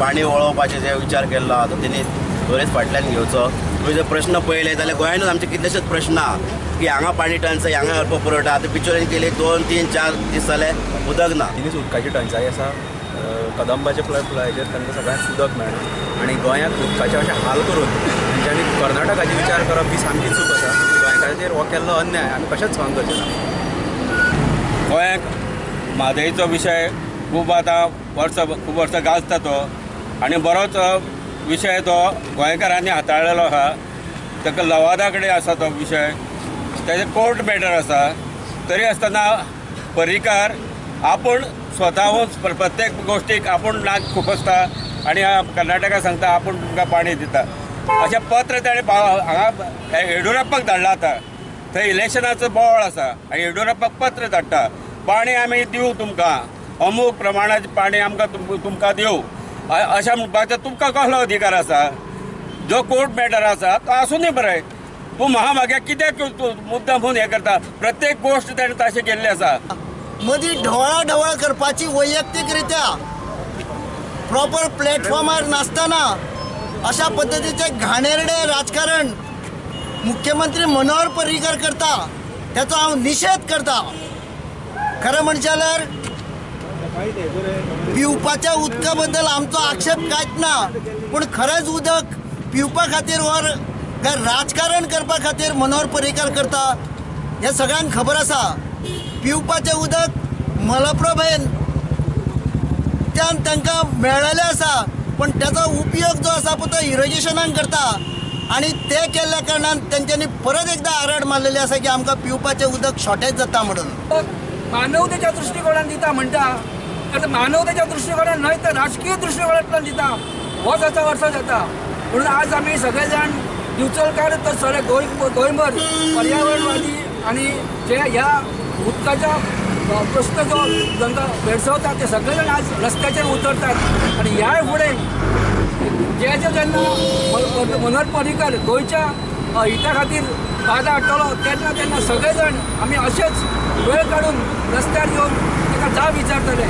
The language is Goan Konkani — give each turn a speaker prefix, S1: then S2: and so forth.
S1: पाणी वळोवपाचे जे विचार केल्लो आहा तो तेणी बरेच फाटल्यान घेवचो. तुमी जर प्रश्न पळयले जाल्यार गोंयानूच आमचे कितलेशेच प्रश्न आहा की हांगा पाणी टंचाई, हांगा अल्प पुरवठा. आतां बिचोलीन केली 2, 3, 4 दीस जाले उदक ना.
S2: तिनूच उदकाची टंचाई आसा. कदंबाच्या पुलाचेर तांकां सगळ्यांक उदक मेळना आनी गोंयांत उदकाचे अशें हाल करून तेंच्यांनी कर्नाटकाचे विचार करप ही सामकी चूक आसा. गोंयकाराचेर हो केल्लो अन्याय आमी कशेंच सहन करचे ना.
S3: गोंयांत म्हादयचो विशय खूब आतां वर्सां खूब वर्सां गाजता तो आनी बरोच विशय तो गोंयकारांनी हाताळलेलो आहा. ताका लवादा कडेन आसा तो विशय, तेजे कोर्ट मॅटर आसा. तरी आसतना पर्रीकार आपूण स्वताहून प्रत्येक गोश्टीक आपूण नाक खुपसता आनी कर्नाटका सांगता आपूण तुमकां पाणी दिता अशें पत्र ताणें हांगा येडियुरप्पाक धाडलां. आतां थंय इलेक्शनाचो बोवाळ आसा आनी येडियुरप्पाक पत्र धाडटा, पाणी आमी दिवं तुमकां, अमूक प्रमाणाचें पाणी आमकां तुमकां दिवं अशें म्हणपाचें तुमकां कसलो अधिकार आसा? जो कोर्ट मॅटर आसा तो आसुनूय बरें, तूं महामाग्याक कित्याक मुद्दाम म्हूण हें करता? प्रत्येक गोश्ट ताणें तशें केल्ली आसा.
S4: मदीं ढवळाढवळ करपाची वैयक्तिकरित्या प्रॉपर प्लॅटफॉर्मार नासतना अशा पद्दतीचे घाणेरडे राजकारण मुख्यमंत्री मनोहर पर्रीकर करता त्याचो हांव निशेध करता. खरें म्हणचें जाल्यार पिवपाच्या उदका बद्दल आमचो आक्षेप कांयच ना, पूण खरेंच उदक पिवपा खातीर वर काय राजकारण करपा खातीर मनोहर पर्रीकर करता हें सगळ्यांक खबर आसा. पिवपाचें उदक मलप्रभेन त्यान तांकां मेळ्ळेलें आसा, पूण त्याचो उपयोग जो आसा पळय तो इरिगेशनाक करता आनी ते केल्ल्या कारणान तेंच्यांनी परत एकदां आरड मारलेली आसा की आमकां पिवपाचें उदक शॉर्टेज जाता म्हणून.
S5: मानवतेच्या दृश्टिकोणान दिता म्हणटा, आतां मानवतेच्या दृश्टिकोणान न्हय तर राजकीय दृश्टिकोणांतल्यान दिता होच आतां वर्सां जाता. म्हणून आज आमी सगळे जाण दिवचलकार तर सगळे गोंयभर पर्यावरणवादी आनी जे ह्या उदकाच्या प्रश्न जो तांकां भेडसावता ते सगळे जाण आज रस्त्याचेर उतरतात. आनी ह्याय फुडें जे जे जेन्ना मनोहर पर्रीकर गोंयच्या हिता खातीर बादा हाडटलो तेन्ना तेन्ना सगळे जाण आमी अशेच वेळ काडून रस्त्यार येवन ताका जाब विचारतले.